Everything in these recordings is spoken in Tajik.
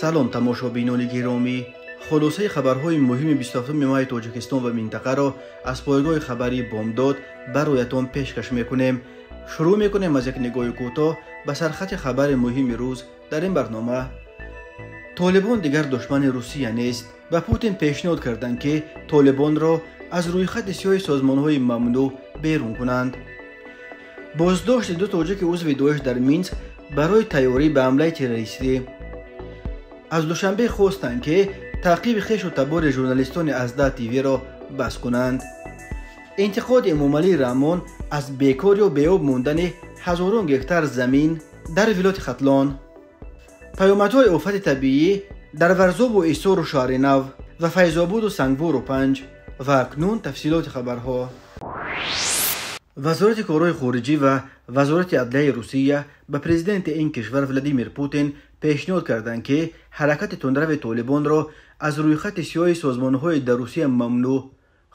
Салом, тамошобинони гиромӣ. Хулосаи хабарҳои муҳими 27 майи Тоҷикистон ва минтақаро аз пойгоҳи хабарии Бомдод бароятон пешкаш мекунем. Шурӯъ мекунем аз як нигоҳи кӯтоҳ ба сархати хабари муҳими рӯз дар ин барнома. Толибон дигар душмани Русия нест. Ба Путин пешниҳод карданд, ки толибонро аз рӯйхати сиёҳи созмонҳои мамнӯъ берун кунанд. Боздошти ду тоҷики узви Доиш дар Минск барои тайёрӣ ба ҳамлаи террористӣ. Аз Душанбе хостанд, ки таъқиби хешу табори журналистони Азда ТВ-ро бас кунанд. Интиқоди Эмомалӣ Раҳмон аз бекор ё беоб мондани ҳазорон гектар замин дар вилояти Хатлон. Паёмадҳои офати табиӣ дар Варзобу Исору Шаҳринав ва Файзободу Сангвору Панҷ. Ва акнун тафсилоти хабарҳо. Вазорати корҳои хориҷӣ ва Вазорати адлияи Русия ба президенти ин кишвар Владимир Путин пешниҳод карданд, ки ҳаракати тундрави толибонро аз рӯйхати сиёҳи созмонҳои дар Русия мамнӯъ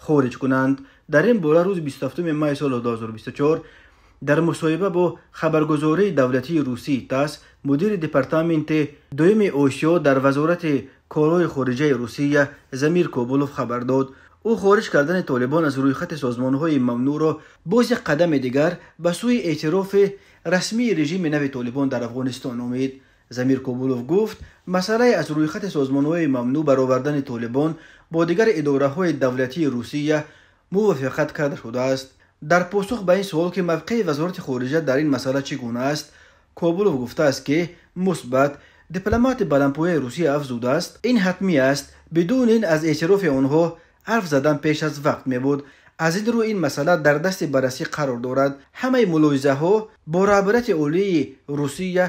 хориҷ кунанд. Дар ин бора рӯзи 27 майи соли 2024 дар мусоҳиба бо хабаргузории давлатии русӣ ТАСС мудири департаменти дуюми Осиё дар Вазорати корҳои хориҷаи Русия Замир Кобулов хабар дод. Ӯ хориҷ кардани толибон аз рӯйхати созмонҳои мамнӯъро боз як қадами дигар ба сӯи эътирофи расмии режими нави толибон дар Афғонистон номид. Замир Кобулов гуфт, масъалаи аз рӯйхати созмонҳои мамнӯъ баровардани толибон бо дигар идораҳои давлатии Русия мувофиқат карда шудааст. Дар посух ба ин суол, ки мавқеи Вазорати хориҷа дар ин масъала чӣ гуна аст, Кобулов гуфтааст, ки мусбат. Дипломати баландпояи Русия афзудааст, ин ҳатмӣ аст, бидуни ин аз эътирофи онҳо ҳарф задан пеш аз вақт мебуд. Аз ин рӯ ин масъала дар дасти баррасӣ қарор дорад. Ҳамаи мулоҳизаҳо бо раҳбарияти олии Русия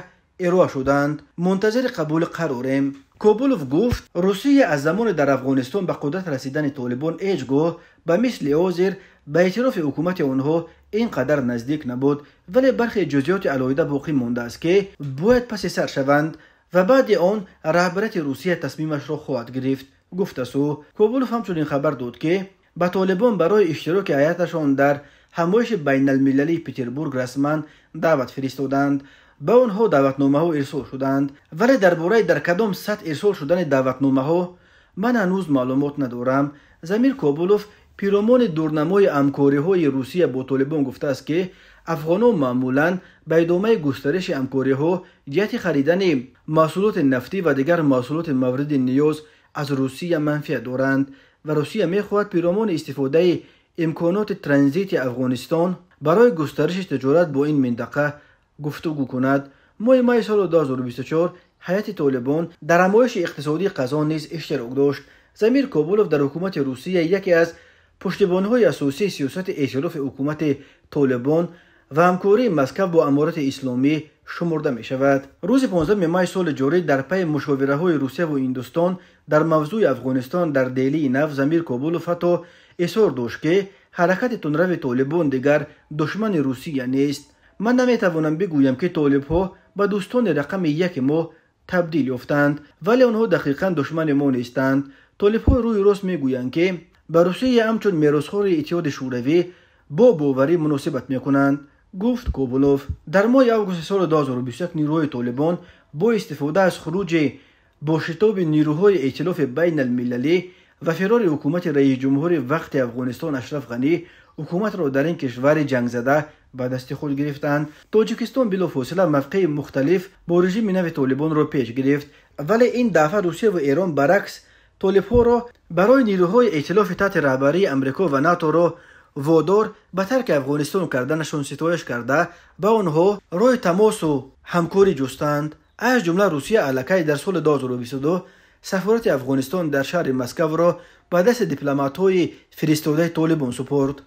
ироа шуданд. Мунтазири қабули қарорем. Кобулов гуфт, Русия аз замони дар Афғонистон ба қудрат расидани толибон ҳеҷ гоҳ ба мисли ҳозир ба эътирофи ҳукумати онҳо ин қадар наздик набуд, вале бархе ҷузъиёти алоҳида боқӣ мондааст, ки бояд паси сар шаванд ва баъди он раҳбарияти Русия тасмимашро хоҳад гирифт, гуфтааст ӯ. Кобулов ҳамчунин хабар дод, ки ба толибон барои иштироки ҳайаташон дар ҳамоиши байналмилалии Петербург расман даъват фиристоданд. Ба онҳо даъватномаҳо ирсол шуданд, вале дар бораи дар кадом сатҳ ирсол шудани даъватномаҳо ман ҳанӯз маълумот надорам. Замир Кобулов пиромони дурнамои ҳамкориҳои Русия бо толибон гуфтааст, ки афғонон маъмулан ба идомаи густариши ҳамкориҳо ҷиҳати харидани маҳсулоти нафтӣ ва дигар маҳсулоти мавриди ниёз аз Русия манфиат доранд ва Русия мехоҳад пиромони истифодаи имконоти транзити Афғонистон барои густариши тиҷорат бо ин минтақа гуфтугӯ кунад. Моҳи майи соли 2024 ҳайати толибон дар ҳамоиши иқтисодии Қазон низ иштирок дошт. Замир Кобулов дар ҳукумати Русия яке аз пуштибонҳои асосии сиёсати эътирофи ҳукумати толибон ва ҳамкории Москав бо Аморати Исломӣ шумурда мешавад. Рӯзи 15 май соли ҷорӣ дар пайи мушовираҳои Русия ва Ҳиндустон дар мавзӯи Афғонистон дар Делии Нав Замир Кобулов ҳатто изҳор дошт, ки ҳаракати тундрави толибон дигар душмани Русия нест. Ман наметавонам бигӯям, ки толибҳо ба дӯстони рақами яки мо табдил ёфтанд, вале онҳо дақиқан душмани мо нестанд. Толибҳо рӯи рост мегӯянд, ки ба Русия ҳамчун меросхори Иттиҳоди Шӯравӣ бо боварӣ муносибат мекунанд, гуфт Кобулов. Дар моҳи августи соли 2021 нирӯҳои толибон бо истифода аз хуруҷи бо шитоби нирӯҳои эътилофи байналмилалӣ ва фирори ҳукумати раисҷумҳури вақти Афғонистон Ашраф Ғанӣ ҳукуматро дар ин кишвари ҷангзада ба дасти худ гирифтанд. Тоҷикистон билофосила мавқеи мухталиф бо режими нави толибонро пеш гирифт, вале ин дафъа Русия ва Эрон баръакс толибҳоро барои нирӯҳои эътилофи таҳти раҳбарии Амрико ва НАТОро водор ба тарки Афғонистон карданашон ситоиш карда, ба онҳо роҳи тамосу ҳамкорӣ ҷустанд. Аз ҷумла Русия аллакай дар соли 2022 сафорати Афғонистон дар шаҳри Москавро ба дасти дипломатҳои фиристодаи толибон супорд.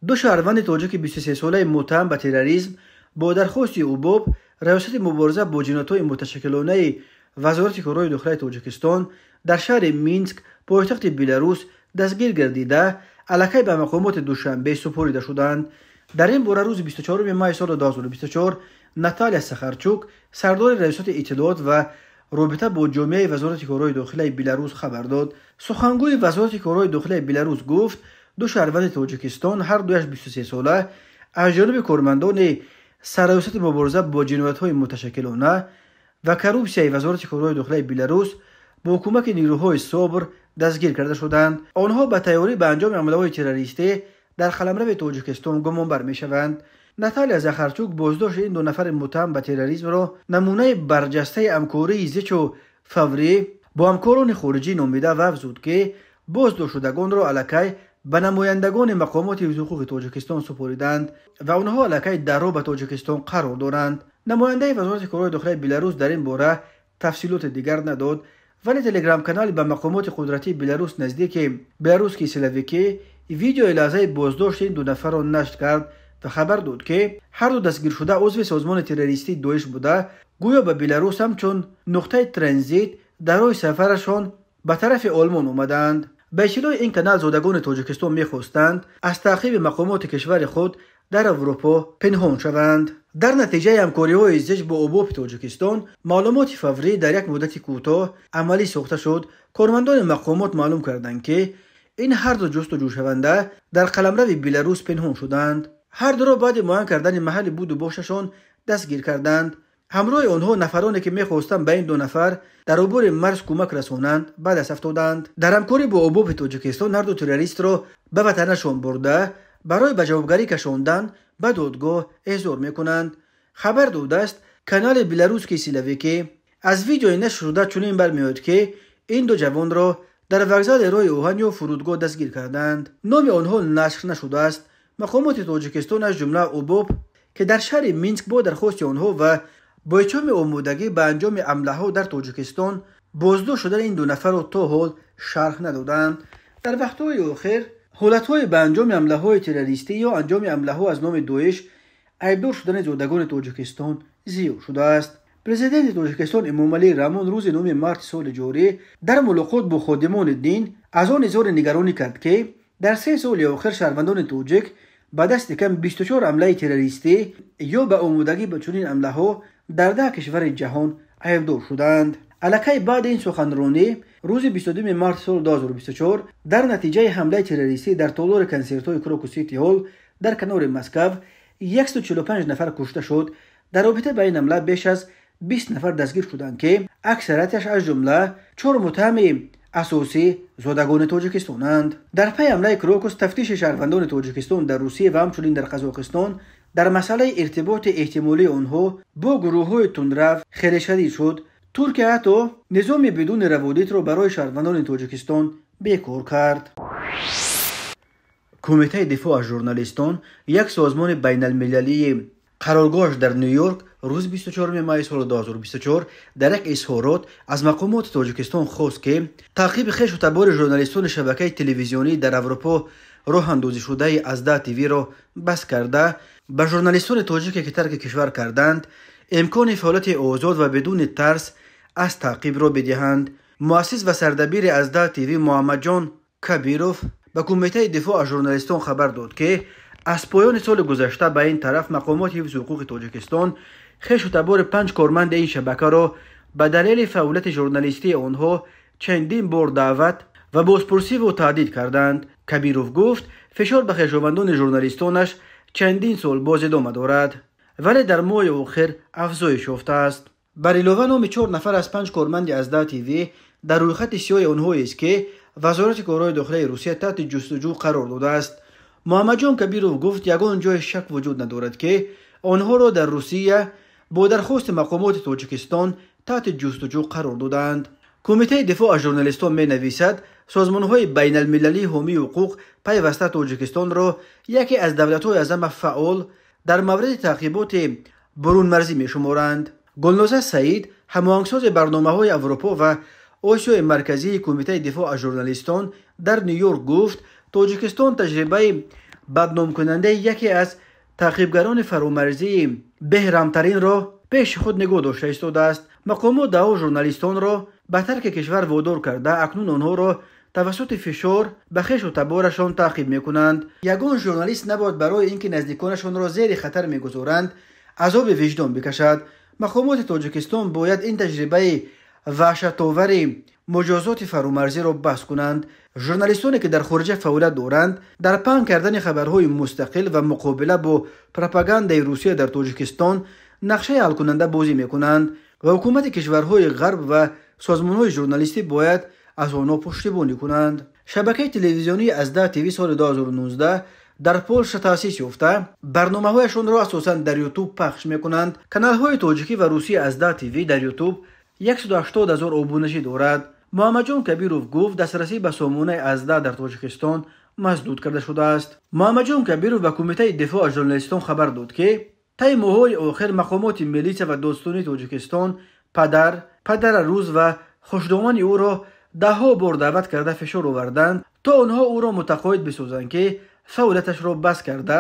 Ду шаҳрванди тоҷики 23-солаи муттаҳам ба терроризм бо дархости УБОП Раёсати мубориза бо ҷиноятҳои муташаккилонаи Вазорати корҳои дохилаи Тоҷикистон дар шаҳри Минск, пойтахти Беларус, дастгир гардида, аллакай ба мақомоти Душанбе супорида шуданд. Дар ин бора рӯзи 24 майи соли 2024 Наталия Сахарчук, сардори Раёсати иттилоот ва робита бо ҷомеаи Вазорати корҳои дохилаи Беларус хабар дод. Сухангӯи Вазорати корҳои дохилаи Беларус гуфт, ду шаҳрванди Тоҷикистон, ҳар дуяш 23 сола, аз ҷониби кормандони Сарраёсати мубориза бо ҷиноятҳои муташаккилона ва коррупсияи Вазорати корҳои дохилаи Беларус бо кӯмаки нерӯҳои СОБР дастгир карда шуданд. Онҳо ба тайёрӣ ба анҷоми ҳамлаҳои террористӣ дар қаламрави Тоҷикистон гумонбар мешаванд. Наталия Захарчук боздошти ин ду нафари муттаҳам ба терроризмро намунаи барҷастаи ҳамкории зичу фаврӣ бо ҳамкорони хориҷӣ номида ва афзуд, ки боздоштшудагонро аллакай ба намояндагони мақомоти ҳифзи ҳуқуқи Тоҷикистон супориданд ва онҳо аллакай дар роҳ ба Тоҷикистон қарор доранд. Намояндаи Вазорати корҳои дохилаи Беларус дар ин бора тафсилоти дигар надод, вале телеграм-канали ба мақомоти қудратии Беларус наздики Беларусские силовики видеои лаҳзаи боздошти ин ду нафарро нашр кард ва хабар дод, ки ҳар ду дастгиршуда узви созмони террористии Доиш буда, гӯё ба Беларус ҳамчун нуқтаи транзит дар роҳи сафарашон ба тарафи Олмон омадаанд. Ба иттилои ин канал, зодагони Тоҷикистон мехостанд аз таъқиби мақомоти кишвари худ дар Аврупо пинҳон шаванд. Дар натиҷаи ҳамкориҳои зич бо ОБОПи Тоҷикистон маълумоти фаврӣ дар як муддати кӯтоҳ амалӣ сохта шуд. Кормандони мақомот маълум карданд, ки ин ҳар ду ҷустуҷӯшаванда дар қаламрави Беларус пинҳон шуданд. Ҳар дуро баъди муайян кардани маҳалли буду бошашон дастгир карданд. Ҳамроҳи онҳо нафароне, ки мехостанд ба ин ду нафар дар убури марз кӯмак расонанд, ба даст афтоданд. Дар ҳамкорӣ бо ОБОПи Тоҷикистон ҳар ду террористро ба ватанашон бурда, барои ба ҷавобгарӣ кашондан ба додгоҳ эҳзор мекунанд. Хабар додааст канали Беларусские силовики. Аз видеои нашршуда чунин бармеояд, ки ин ду ҷавонро дар вокзали роҳи оҳан ё фурудгоҳ дастгир карданд. Номи онҳо нашр нашудааст. Мақомоти Тоҷикистон, аз ҷумла ОБОП, ки дар шаҳри Минск бо дархости онҳо ва бо иттиҳоми омодагӣ ба анҷоми ҳамлаҳо дар Тоҷикистон боздошт шудани ин ду нафарро то ҳол шарҳ надоданд. Дар вақтҳои охир ҳолатҳои ба анҷоми ҳамлаҳои террористӣ ё анҷоми ҳамлаҳо аз номи Доиш айбдор шудани зодагони Тоҷикистон зиёд шудааст. Президенти Тоҷикистон Эмомалӣ Раҳмон рӯзи 9 марти соли ҷорӣ дар мулоқот бо ходимони дин аз он изҳори нигаронӣ кард, ки дар 3 соли охир шаҳрвандони тоҷик ба дасти кам 24 ҳамлаи террористӣ ё ба омодагӣ ба чунин ҳамлаҳо дар 10 кишвари ҷаҳон айбдор шуданд. Аллакай баъди ин суханронӣ рӯзи 22 марти соли 2024 дар натиҷаи ҳамлаи террористӣ дар толори консертҳои Крокус Сити Ҳол дар канори Москав 145 нафар кушта шуд. Дар робита ба ин ҳамла беш аз 20 нафар дастгир шуданд, ки аксарияташ аз ҷумла 4 муттаҳами асосӣ зодагони тоҷикистонанд. Дар пайи ҳамлаи Крокус тафтиши шаҳрвандони Тоҷикистон дар Русия ва ҳамчунин дар Қазоқистон дар масъалаи иртиботи эҳтимолии онҳо бо гурӯҳҳои тундрав хеле шадид шуд. Туркия ҳатто низоми бидуни раводидро барои шаҳрвандони Тоҷикистон бекор кард. Кумитаи дифоъ аз журналистон, як созмони байналмилалии қароргоҳаш дар Ню-Йорк, рӯзи 24 майи соли 2024 дар як изҳорот аз мақомоти Тоҷикистон хост, ки таъқиби хешу табори журналистони шабакаи телевизионӣ дар Аврупо роҳандозишудаи Азда ТВ-ро бас карда, ба журналистони тоҷике, ки тарки кишвар карданд, имкони фаъолияти озод ва бидуни тарс аз таъқибро бидиҳанд. Муассис ва сардабири Азда ТВ Муҳаммадҷон Кабиров ба Кумитаи дифоъ аз журналистон хабар дод, ки аз поёни соли гузашта ба ин тараф мақомоти ҳифзи ҳуқуқи Тоҷикистон хешу табори 5 корманди ин шабакаро ба далели фаъолияти журналистии онҳо чандин бор даъват ва бозпурсиву таҳдид карданд. Кабиров гуфт, фишор ба хешовандони журналистонаш чандин сол боз идома дорад, вале дар моҳи охир афзоиш ёфтааст. Бар илова, номи 4 нафар аз 5 корманди Азда ТВ дар рӯйхати сиёҳи онҳоест, ки Вазорати корҳои дохилаи Русия таҳти ҷустуҷӯ қарор додааст. Муҳаммадҷон Кабиров гуфт, ягон ҷои шак вуҷуд надорад, ки онҳоро дар Русия бо дархости мақомоти Тоҷикистон таҳти ҷустуҷӯ қарор додаанд. Кумитаи дифоъ аз журналистон менависад, созмонҳои байналмилалии ҳомии ҳуқуқ пайваста Тоҷикистонро яке аз давлатҳои аз ҳама фаъол дар мавриди таъқиботи бурунмарзӣ мешуморанд. Гулноза Саид, ҳамоҳангсози барномаҳои Аврупо ва Осиёи Марказии Кумитаи дифоъ аз журналистон дар Ню-Йорк гуфт, Тоҷикистон таҷрибаи бадномкунандаи яке аз таъқибгарони фаромарзии беҳрамтаринро пеши худ нигоҳ дошта истодааст. Мақомот даҳо журналистонро ба тарки кишвар водор карда, акнун онҳоро тавассути фишор ба хешу таборашон таъқиб мекунанд. Ягон журналист набояд барои ин ки наздиконашонро зери хатар мегузоранд, азоби виҷдон бикашад. Мақомоти Тоҷикистон бояд ин таҷрибаи ваҳшатовари муҷозоти фаромарзиро баҳс кунанд. Журналистоне, ки дар хориҷа фаъолият доранд, дар паҳн кардани хабарҳои мустақил ва муқобила бо пропагандаи Русия дар Тоҷикистон нақшаи ҳалкунанда бозӣ мекунанд. ва ҳукумати кишварҳои ғарб ва созмонҳои журналистӣ бояд аз онҳо пуштибонӣ кунанд. Шабакаи телевизионии Азда ТВ соли 2019 дар Полша таъсис ёфта, барномаҳояшонро асосан дар Ютуб пахш мекунанд. Каналҳои тоҷикӣ ва русии Азда ТВ дар Ютуб 180 000 обуначӣ дорад. Муҳаммадҷон Кабиров гуфт, дастрасӣ ба сомонаи Азда дар Тоҷикистон масдуд карда шудааст. Муҳаммадҷон Кабиров ба Кумитаи дифоъ аз журналистон хабар дод, ки таи моҳҳои охир мақомоти милитсия ва додситонии Тоҷикистон падар, падарарӯз ва хушдомани ӯро даҳҳо бор даъват карда фишор оварданд, то онҳо ӯро мутақоид бисозанд, ки фаъолияташро бас карда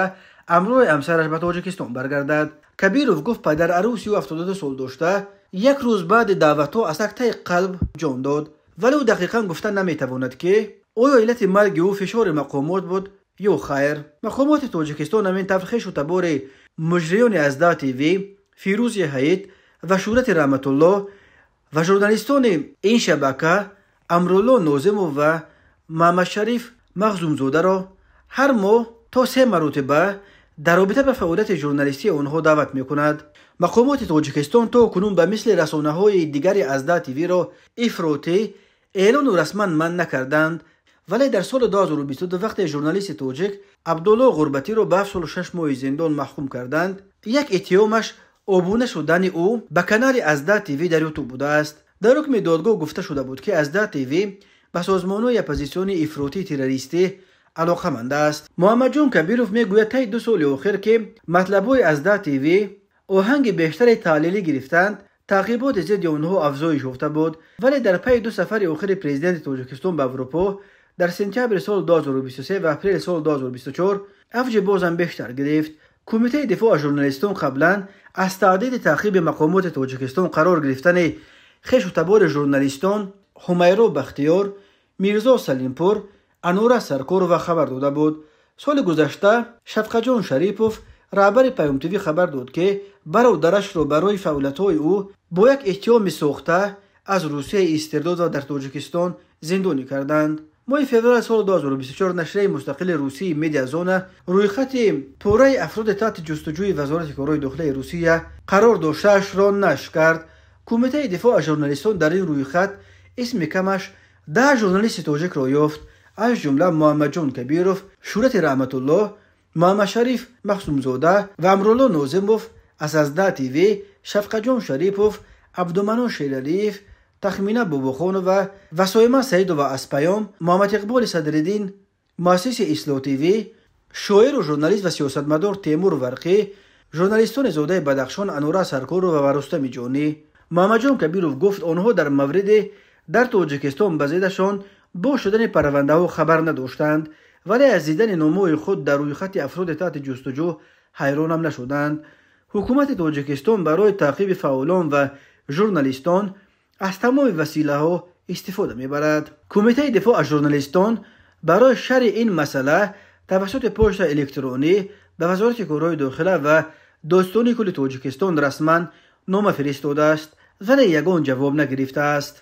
ҳамроҳи ҳамсараш ба Тоҷикистон баргардад. Кабиров гуфт, падарарӯси ӯ 72 сол дошта, як рӯз баъди даъватҳо аз сактаи қалб ҷон дод, вале ӯ дақиқан гуфта наметавонад, ки оё иллати марги ӯ фишори мақомот буд ё хайр. Мақомоти Тоҷикистон ҳамин тавр хешу табори муҷриёни Азда ТВ, Фирӯзи Ҳаид ва Шӯҳрати Раҳматуллоҳ ва журналистони ин шабака Амрулло Нозимов ва Муҳаммадшариф Махзумзодаро ҳар моҳ то 3 маротиба дар робита ба фаъолияти журналистии онҳо даъват мекунад. Мақомоти Тоҷикистон то кунун ба мисли расонаҳои дигари Азда ТВ-ро ифротӣ эълону расман манъ накарданд, вале дар соли 2022 вақте журналисти тоҷик Абдулло Ғурбатиро ба 7 солу 6 моҳи зиндон маҳкум карданд, як иттиҳомаш обуна шудани ӯ ба канали Азда ТВ дар Ютуб будааст. Дар ҳукми додгоҳ гуфта шуда буд, ки Азда ТВ ба созмонҳои оппозитсиони ифротии террористӣ алоқаманд аст. Муҳаммадҷон Кабиров мегӯяд, таи 2 соли охир, ки матлабҳои Азда ТВ оҳанги бештари таҳлилӣ гирифтанд, таъқиботи зидди онҳо афзоиш ёфта буд, вале дар пайи 2 сафари охири президенти Тоҷикистон ба Аврупо дар сентябри соли 2023 ва апрели соли 2024 авҷи бозам бештар гирифт. Кумитаи дифоъ аз журналистон қаблан аз таҳдиди таъқиби мақомоти Тоҷикистон қарор гирифтани хешу табори журналистон Ҳумайро Бахтиёр, Мирзо Салимпур, Анора Саркорова хабар дода буд. Соли гузашта Шафқатҷон Шарипов, раҳбари Паём ТВ, хабар дод, ки бародарашро барои фаъолиятҳои ӯ бо як иттиҳоми сохта аз Русия истирдод ва дар Тоҷикистон зиндонӣ карданд. Моҳи феврали соли 2024 нашрияи мустақили русии Медиазона рӯйхати пурраи афроди таҳти ҷустуҷӯи Вазорати корҳои дохилаи Русия қарор доштаашро нашр кард. Кумитаи дифоъ аз журналистон дар ин рӯйхат исми камаш 10 журналисти тоҷикро ёфт, аз ҷумла Муҳаммадҷон Кабиров, Шӯҳрати Раҳматуллоҳ, Муҳаммадшариф Махсумзода ва Амрулло Нозимов аз Азда ТВ, Шафқатҷон Шарипов, Абдуманон Шералиев, Тахмина Бобохонова ва Соима Саидова аз Паём, Муҳаммад Иқболи Садриддин, муассиси Ислоҳ ТВ, шоиру журналист ва сиёсатмадор Темур Варқӣ, журналистони зодаи Бадахшон Анора Саркорова ва Рустами Ҷонӣ. Муҳаммадҷон Кабиров гуфт, онҳо дар мавриди дар Тоҷикистон ба зиддашон бо шудани парвандаҳо хабар надоштанд, вале аз дидани номҳои худ дар рӯйхати афроди таҳти ҷустуҷӯ ҳайронам нашуданд. Ҳукумати Тоҷикистон барои таъқиби фаъолон ва журналистон аз тамоми василаҳо истифода мебарад. Кумитаи дифоъ аз журналистон барои шарҳи ин масъала тавассути почтаи электронӣ ба Вазорати корҳои дохила ва додситонии кулли Тоҷикистон расман нома фиристодааст, вале ягон ҷавоб нагирифтааст.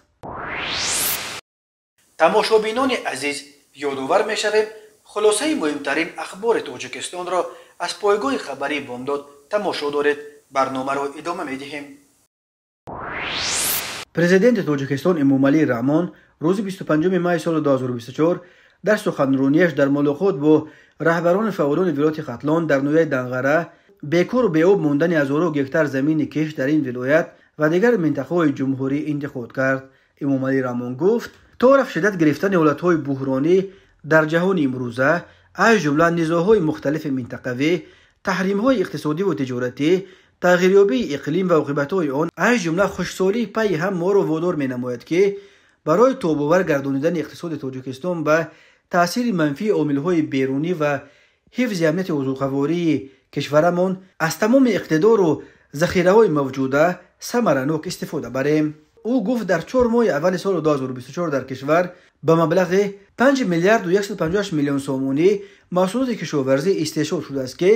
Тамошобинони азиз, ёдовар мешавем, хулосаи муҳимтарин ахбори Тоҷикистонро аз пойгоҳи хабарии Бомдод тамошо доред. Барномаро идома медиҳем. Президенти Тоҷикистон Эмомалӣ Раҳмон рӯзи 25 майи соли 2024 дар суханронияш дар мулоқот бо раҳбарони фаъолони вилояти Хатлон дар ноҳияи Данғара бекору беоб мондани ҳазорҳо гектар замини кишт дар ин вилоят ва дигар минтақаҳои ҷумҳурӣ интиқод кард. Эмомалӣ Раҳмон гуфт, то рафт шиддат гирифтани ҳолатҳои буҳронӣ дар ҷаҳони имрӯза, аз ҷумла низоъҳои мухталифи минтақавӣ, таҳримҳои иқтисодиву тиҷоратӣ, тағйирёбии иқлим ва оқибатҳои он, аз ҷумла хушксолии пайи ҳам моро водор менамояд, ки барои тобовар гардонидани иқтисоди Тоҷикистон ба таъсири манфии омилҳои берунӣ ва ҳифзи амнияти озуқавории кишварамон аз тамоми иқтидору захираҳои мавҷуда самаранок истифода барем. Ӯ гуфт, дар 4 моҳи аввали соли 2024 дар кишвар ба маблағи 5 миллиарду 158 миллион сомонӣ маҳсулоти кишоварзӣ истеҳсол шудааст, ки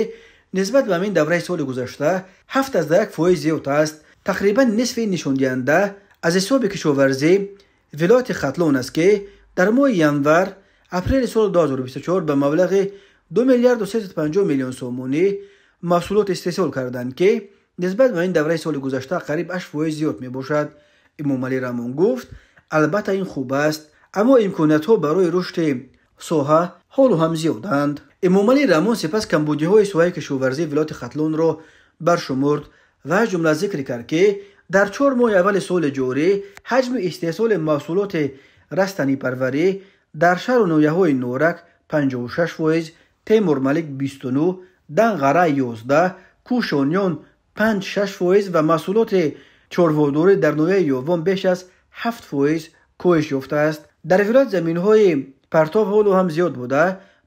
нисбат ба ҳамин давраи соли гузашта 7,1% зиёд аст. Тақрибан нисфи ин нишондиҳанда аз ҳисоби кишоварзӣ вилояти Хатлон аст, ки дар моҳи январ апрели соли 2024 ба маблағи 2 миллиарду 350 миллион сомонӣ маҳсулот истеҳсол карданд, ки нисбат ба ин давраи соли гузашта қариб 8% зиёд мебошад. Эмомалӣ Раҳмон гуфт, албатта ин хуб аст, аммо имкониятҳо барои рушди соҳа ҳоло ҳам зиёданд. Эмомалӣ Раҳмон сипас камбудиҳои соҳаи кишоварзии вилояти Хатлонро баршумурд ва аз ҷумла зикр кард, ки дар 4 моҳи аввали соли ҷорӣ ҳаҷми истеҳсоли маҳсулоти растанипарварӣ дар шаҳру ноҳияҳои Норак 56%, Темурмалик 29, Данғара 11, Кӯшониён 5-6% ва маҳсулоти чорводорӣ дар ноҳияи Ёвон беш аз 7% коҳиш ёфтааст. Дар вилоят заминҳои партов ҳоло ҳам зиёд буда,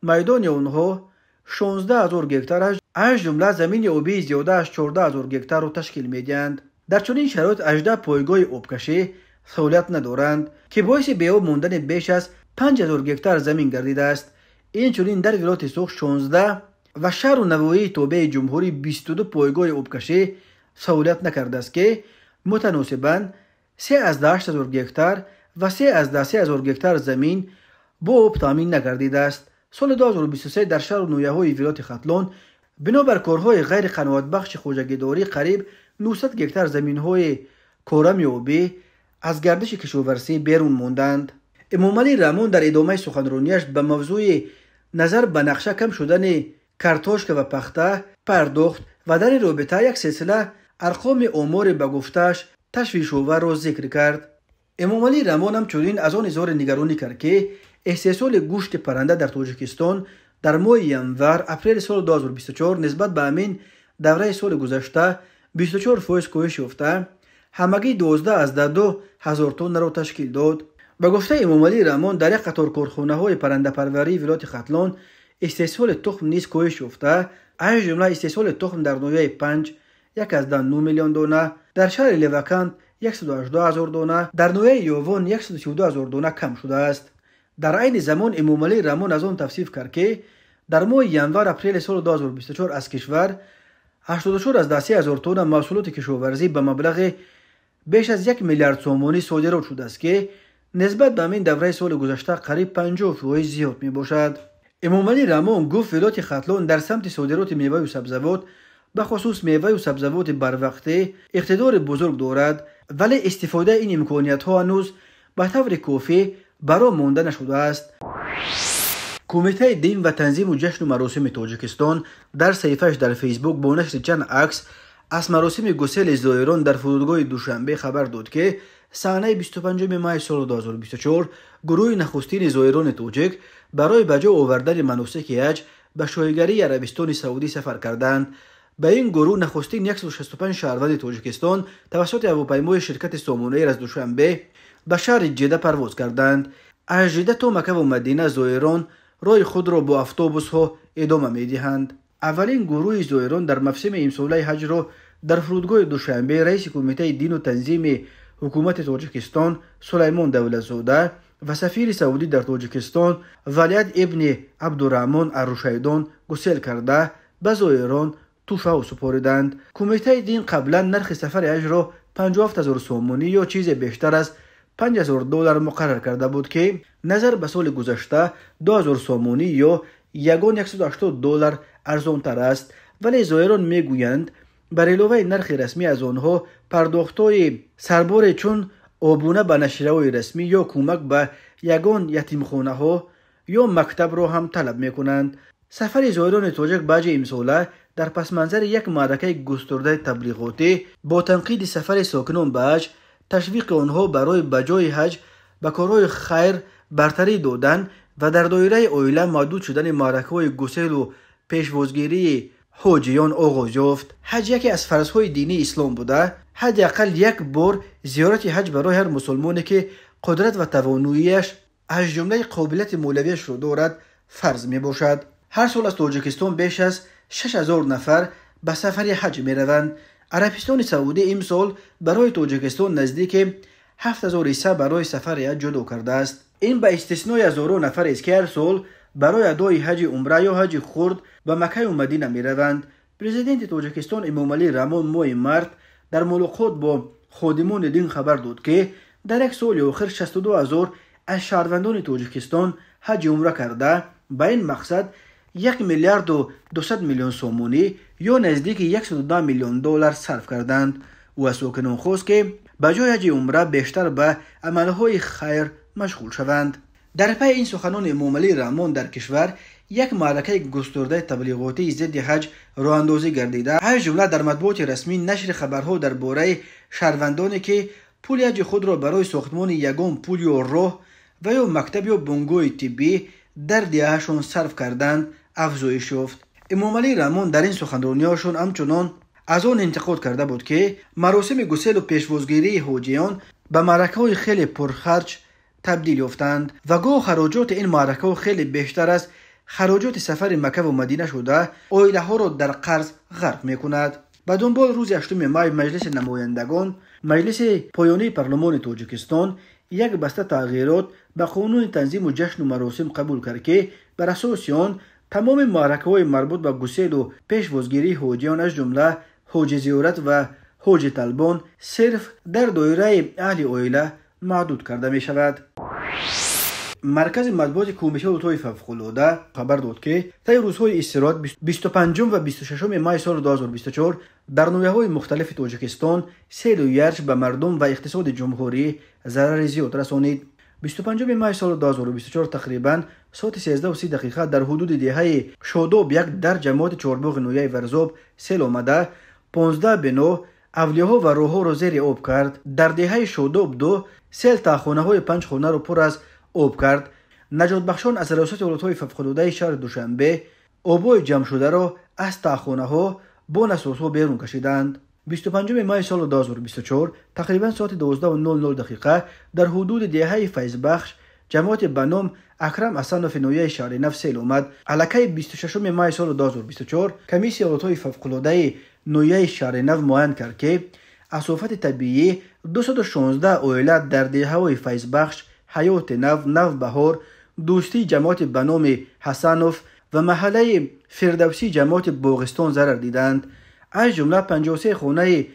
майдони онҳо 16 000 гектар, аз ҷумла замини обии зиёда аз 14 000 гектарро ташкил медиҳанд. Дар чунин шароит 18 пойгоҳи обкашӣ фаъолият надоранд, ки боиси беоб мондани беш аз 5000 гектар замин гардидааст. Инчунин дар вилояти Суғд 16 ва шаҳру навоҳии тобеи ҷумҳурӣ 22 пойгоҳи обкашӣ фаъолият накардааст, ки мутаносибан 3,8 ҳазор гектар ва 3,3 ҳазор гектар замин бо об таъмин нагардидааст. Соли 2023 дар шаҳру ноҳияҳои вилояти Хатлон бинобар корҳои ғайриқаноатбахши хоҷагидорӣ қариб 900 гектар заминҳои корами обӣ аз гардиши кишоварзӣ берун монданд. Эмомалӣ Раҳмон дар идомаи суханронияш ба мавзӯи назар ба нақша кам шудани картошка ва пахта пардохт ва дар ин робита як силсила арқоми омори ба гуфтааш ташвишоварро зикр кард. Эмомалӣ Раҳмон ҳамчунин аз он изҳори нигаронӣ кард, ки истеҳсоли гӯшти парранда дар Тоҷикистон дар моҳи январ апрели соли 2024 нисбат ба ҳамин давраи соли гузашта 24% коҳиш ёфта, ҳамагӣ 12,2 ҳазор тоннаро ташкил дод. Ба гуфтаи Эмомалӣ Раҳмон, дар як қатор корхонаҳои паррандапарварии вилояти Хатлон истеҳсоли тухм низ коҳиш ёфта, аз ҷумла истеҳсоли тухм дар ноҳияи Панҷ 1,9 миллион дона, дар шаҳри Левакант 118 ҳазор дона, дар ноҳияи Ёвон 132 ҳазор дона кам шудааст. Дар айни замон Эмомалӣ Раҳмон аз он тавсиф кард, ки дар моҳи январ-апрели соли 2024 аз кишвар 84,3 ҳазор тонна маҳсулоти кишоварзӣ ба маблағи беш аз 1 миллиард сомонӣ содирот шудааст, ки нисбат ба ҳамин давраи соли гузашта қариб 50% зиёд мебошад. Эмомалӣ Раҳмон гуфт, вилояти Хатлон дар самти содироти меваю сабзавот, бахусус меваю сабзавоти барвақтӣ, иқтидори бузург дорад, вале истифодаи ин имкониятҳо ҳанӯз ба таври кофӣ баро монда нашудааст. Кумитаи дин ва танзиму ҷашну маросими Тоҷикистон дар саҳифааш дар Фейсбук бо нашри чанд акс аз маросими гусели зоирон дар фурудгоҳи Душанбе хабар дод, ки саҳнаи 25 май соли 2024 гурӯҳи нахустини зоирони тоҷик барои ба ҷо овардани маносики ҳаҷ ба шоҳигарии Арабистони Саудӣ сафар карданд. Ба ин гурӯҳ нахустин 165 шаҳрванди Тоҷикистон тавассути ҳавопаймои ширкати Сомонаир аз Душанбе ба шаҳри Ҷидда парвоз карданд. Аз Ҷидда то Маккаву Мадина зоирон роҳи худро бо автобусҳо идома медиҳанд. Аввалин гурӯҳи зоирон дар мавсими имсолаи ҳаҷро дар фурудгоҳи Душанбе раиси Кумитаи дину танзими ҳукумати Тоҷикистон Сулаймон Давлатзода ва сафири Саудӣ дар Тоҷикистон Валиад ибни Абдураҳмон Аррушайдон гусел карда ба зоирон тӯҳфаҳо супориданд. Кумитаи дин қаблан нархи сафари ҳаҷро 57 ҳазор сомонӣ ё чизе бештар аз 5000 доллар муқаррар карда буд, ки назар ба соли гузашта 2000 сомонӣ ё ягон 180 доллар арзонтар аст. Вале зоирон мегӯянд, бар иловаи нархи расмӣ аз онҳо пардохтҳои сарборе чун обуна ба нашрияҳои расмӣ ё кӯмак ба ягон ятимхонаҳо ё мактабро ҳам талаб мекунанд. Сафари зоирони тоҷик ба ҳаҷи имсола дар пасманзари як маъракаи густурдаи таблиғотӣ бо танқиди сафари сокинон ба ҳаҷ, ташвиқи онҳо барои ба ҷои ҳаҷ ба корҳои хайр бартарӣ додан ва дар доираи оила маҳдуд шудани маъракаҳои гуселу пешвозгирии ҳоҷиён оғоз ёфт. Ҳаҷ яке аз фарзҳои динии ислом буда, ҳадди ақал як бор зиёрати ҳаҷ барои ҳар мусулмоне, ки қудрат ва тавоноияш аз ҷумлаи қобилияти молиявиашро дорад, фарз мебошад. Ҳар сол аз Тоҷикистон беш аз 6000 нафар ба сафари ҳаҷ мераванд. Арабистони Саудӣ имсол барои Тоҷикистон наздики 7000 ҳисса барои сафари ҳаҷ ҷудо кардааст. Ин ба истиснои ҳазорон нафарест, ки ҳар сол барои адои ҳаҷи умра ё ҳаҷи хурд ба Маккаю Мадина мераванд. Президенти Тоҷикистон Эмомалӣ Раҳмон моҳи март дар мулоқот бо ходимони дин хабар дод, ки дар як соли охир 62 ҳазор аз шаҳрвандони Тоҷикистон ҳаҷи умра карда, ба ин мақсад 1 миллиарду 200 миллион сомонӣ ё наздики 110 миллион доллар сарф карданд. Ӯ аз сокинон хост, ки ба ҷои ҳаҷи умра бештар ба амалҳои хайр машғул шаванд. Дар пайи ин суханони Эмомалӣ Раҳмон дар кишвар як маъракаи густурдаи таблиғотии зидди ҳаҷ роҳандозӣ гардида, аз ҷумла дар матбуоти расмӣ нашри хабарҳо дар бораи шаҳрвандоне, ки пули ҳаҷи худро барои сохтмони ягон пул ё роҳ ва ё мактаб ё бунгоҳи тиббӣ дар деҳаашон сарф карданд, афзоиш ёфт. Эмомалӣ Раҳмон дар ин суханрониҳошон ҳамчунон аз он интиқод карда буд, ки маросими гуселу пешвозгирии ҳоҷиён ба маъракаҳои хеле пурхарҷ табдил ёфтанд ва гоҳ хароҷоти ин маъракаҳо хеле бештар аз хароҷоти сафари Маккаву Мадина шуда, оилаҳоро дар қарз ғарқ мекунад. Ба дунбол рӯзи 8 май Маҷлиси намояндагон, Маҷлиси поёнии парлумони Тоҷикистон як баста тағйирот ба қонуни танзиму ҷашну маросим қабул кард, ки бар асоси он тамоми маъракаҳои марбут ба гуселу пешвозгирии ҳоҷиён, аз ҷумла ҳоҷи зиёрат ва ҳоҷи талбон, сирф дар доираи аҳли оила маҳдуд карда мешавад. Маркази матбуоти Кумитаи ҳолатҳои фавқулода хабар дод, ки таи рӯзҳои истироҳат 25 ва 26 май соли 2024 дар ноҳияҳои мухталифи Тоҷикистон селу ярч ба мардум ва иқтисоди ҷумҳурӣ зарари зиёд расонид. 25 май соли 2024 тақрибан соати 13:30 дақиқа дар ҳудуди деҳаи Шодоб як дар ҷамоати Чорбоғи ноҳияи Варзоб сел омада, 15 бино, авлиёҳо ва роҳҳоро зери об кард. Дар деҳаи Шодоб 2 сел таҳхонаҳои 5 хонаро пур аз об кард. Наҷотбахшон аз раёсати ҳолатҳои фавқулодаи шаҳри Душанбе обҳои ҷамъшударо аз таҳхонаҳо бо насосҳо берун кашиданд. 25 май соли 2024 тақрибан соати 12:00 дақиқа дар ҳудуди деҳаи Файзбахш ҷамоати ба ном Акрам Асанови ноҳияи шаҳри Нав сел омад. Аллакай 26 май соли 2024 комиссияи ҳолатҳои фавқулодаи ноҳияи шаҳри Нав муайян кард, ки аз офати табиӣ 216 оила дар деҳаҳои Файзбахш, Ҳаёти Нав, Навбаҳор, Дӯстии ҷамоати ба номи Ҳасанов ва маҳаллаи Фирдавсии ҷамоати Боғистон зарар диданд. Аз ҷумла 53 хонаи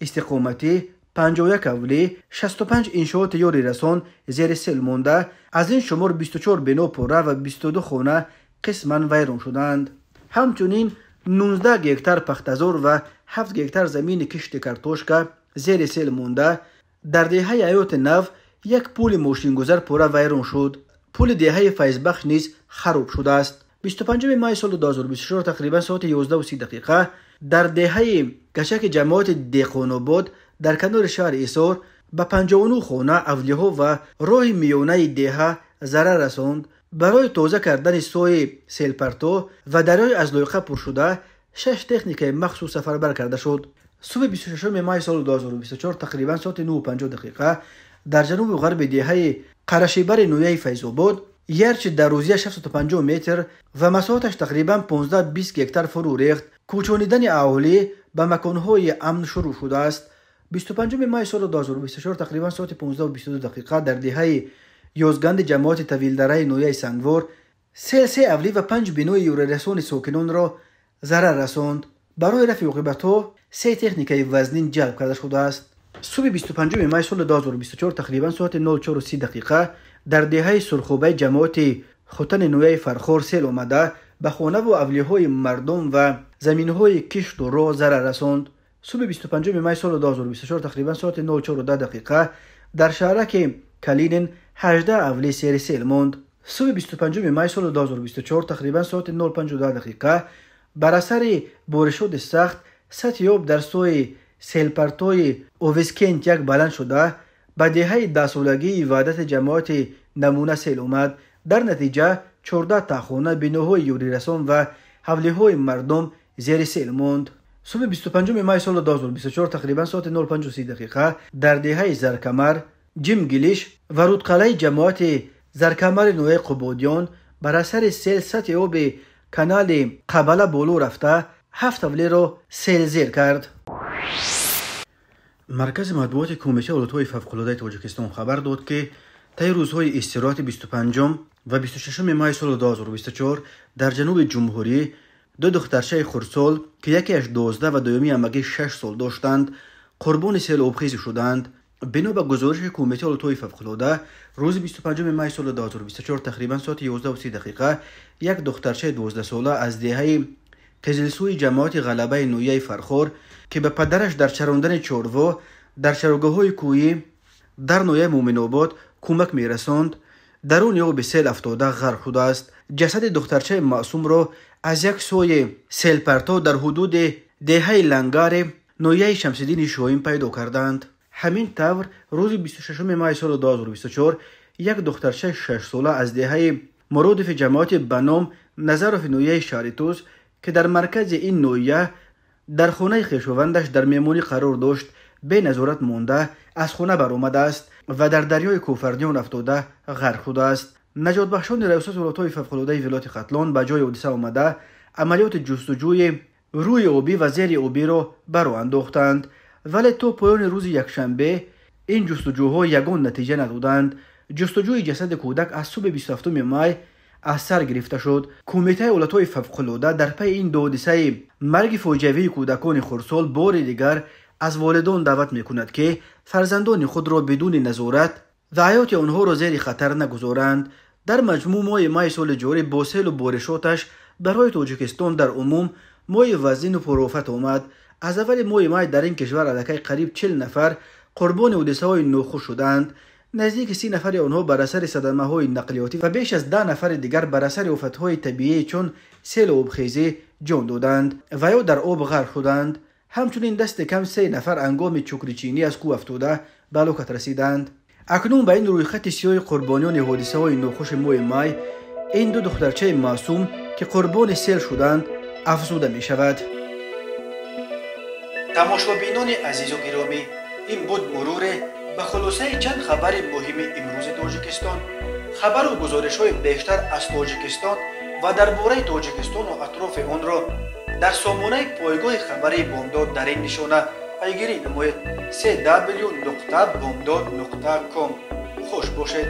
истиқоматӣ, 51 авлӣ, 65 иншооти ёрирасон зери сел монда, аз ин шумор 24 бино пурра ва 22 хона қисман вайрон шуданд. Ҳамчунин 19 гектар пахтазор ва 7 гектар замини кишти картошка зери сел монда. Дар деҳаи Ҳаёти Нав як пули мошингузар пурра вайрон шуд. Пули деҳаи Файзбахш низ хароб шудааст. 25 май соли 2024 тақрибан соати 11:30 дақиқа дар деҳаи Гашаки ҷамоати Деҳқонобод дар канори шаҳри Исор ба 59 хона, авлиҳо ва роҳи миёнаи деҳа зарар расонд. Барои тоза кардани сои селпарто ва дарёи аз лойқа пуршуда 6 техникаи махсус сафарбар карда шуд. Субҳи 26 май соли 2024 тақрибан соати 9:50 дақиқа дар ҷанубу ғарби деҳаи Қарашибари ноҳияи Файзобод ярчи дарозия 650 метр ва масоҳаташ тақрибан 15-20 гектар фурӯ рехт. Кӯчонидани аҳолӣ ба маконҳои амн шурӯъ шудааст. 25 май соли 2024 тақрибан соати 15:22 дақиқа дар деҳаи Ёзганди ҷамоати Тавилдараи ноҳияи Сангвор сел се авлӣ ва 5 бинои ёрирасони сокинонро зарар расонд. Барои рафъи оқибатҳо се техникаи вазнин ҷалб карда шудааст. Субҳи 25 май соли 2024 тақрибан соати 04:30 дақиқа дар деҳаи Сурхобаи ҷамоати Хутани ноҳияи Фархор сел омада ба хонаву авлиҳои мардум ва заминҳои кишту роҳ зарар расонд. Субҳи 25 май соли 2024 тақрибан соати 04:10 дақиқа дар шаҳраки Калинин 18 авлӣ сери сел монд. Субҳи 25 май соли 2024 тақрибан соати 05:10 дақиқа бар асари боришоти сахт сатҳи об дар сои селпартои Овезкент як баланд шуда ба деҳаи даҳсолагии Ваҳдати ҷамоати Намуна сел омад. Дар натиҷа 14 таҳхона, биноҳои ёрирасон ва ҳавлиҳои мардум зери сел монд. Субҳи 25 май соли 2024 тақрибан соати 05:30 дақиқа дар деҳаи Заркамар, Ҷимгилиш ва рудқалаи ҷамоати Заркамари ноҳияи Қубодиён бар асари сел сатҳи оби канали Қабала боло рафта 7 ҳавлиро селзер кард. Маркази матбуоти Кумитаи ҳолатҳои фавқулодаи Тоҷикистон хабар дод, ки таи рӯзҳои истироҳати 25 ва 26 май соли 2024 дар ҷануби ҷумҳурӣ ду духтарчаи хурдсол, ки якеаш 12 ва дуюми ҳамагӣ 6 сол доштанд, қурбони селу обхезӣ шуданд. Бино ба гузориши Кумитаи ҳолатҳои фавқулода, рӯзи 25 май соли 2024 тақрибан соати 11:30 як духтарчаи 12сола аз деҳаи Қизилсӯи ҷамоати Ғалабаи ноҳияи Фархор, ки ба падараш дар чарондани чорво дар чарогоҳҳои кӯҳӣ дар ноҳияи Муъминобод кӯмак мерасонд, даруни оби сел афтода ғарқ шудааст. Ҷасади духтарчаи маъсумро аз як сӯи селпарто дар ҳудуди деҳаи Лангаре ноҳияи Шамсиддини Шоҳин пайдо карданд. Ҳамин тавр, рӯзи 26 май соли 2024 як духтарчаи 6сола аз деҳаи Муродови ҷамоати ба ном Назарови ноҳияи Шаҳритӯз, ки дар маркази ин ноҳия дар хонаи хешовандаш дар меҳмонӣ қарор дошт, беназорат монда аз хона баромадааст ва дар дарёи Кофарниён афтода ғарқ шудааст. Наҷотбахшони Раёсати ҳолатҳои фавқулодаи вилояти Хатлон ба ҷои ҳодиса омада амалиёти ҷустуҷӯи рӯи обӣ ва зери обиро ба роҳ андохтанд, вале то поёни рӯзи якшанбе ин ҷустуҷӯҳо ягон натиҷа надоданд. Ҷустуҷӯи ҷасади кӯдак аз субҳи 27 май аз сар гирифта шуд. Кумитаи ҳолатҳои фавқулода дар пайи ин ду ҳодисаи марги фоҷиавии кӯдакони хурдсол бори дигар аз волидон даъват мекунад, ки фарзандони худро бидуни назорат ва ҳаёти онҳоро зери хатар нагузоранд. Дар маҷмӯъ, моҳи май соли ҷорӣ бо селу боришоташ барои Тоҷикистон дар умум моҳи вазнину пурофат омад. Аз аввали моҳи май дар ин кишвар аллакай қариб 40 нафар қурбони ҳодисаҳои нохуш шуданд. Наздики 30 нафари онҳо бар асари садамаҳои нақлиётӣ ва беш аз 10 нафари дигар бар асари офатҳои табиӣ чун селу обхезӣ ҷон доданд ва ё дар об ғарқ шуданд. Ҳамчунин дасти кам 3 нафар ҳангоми чукричинӣ аз кӯҳ афтода ба ҳалокат расиданд. Акнун ба ин рӯйхати сиёҳи қурбониёни ҳодисаҳои нохуши моҳи май ин ду духтарчаи маъсум, ки қурбони сел шуданд, афзуда мешавад. Тамошобинони азизу гиромӣ, ин буд муруре ба хулосаи чанд хабари муҳими имрӯзи Тоҷикистон. Хабару гузоришҳои бештар аз Тоҷикистон ва дар бораи Тоҷикистону атрофи онро дар сомонаи пойгоҳи хабарии Бомдод дар ин нишона пайгирӣ намоед: cw.bomdod.com. Хуш бошед.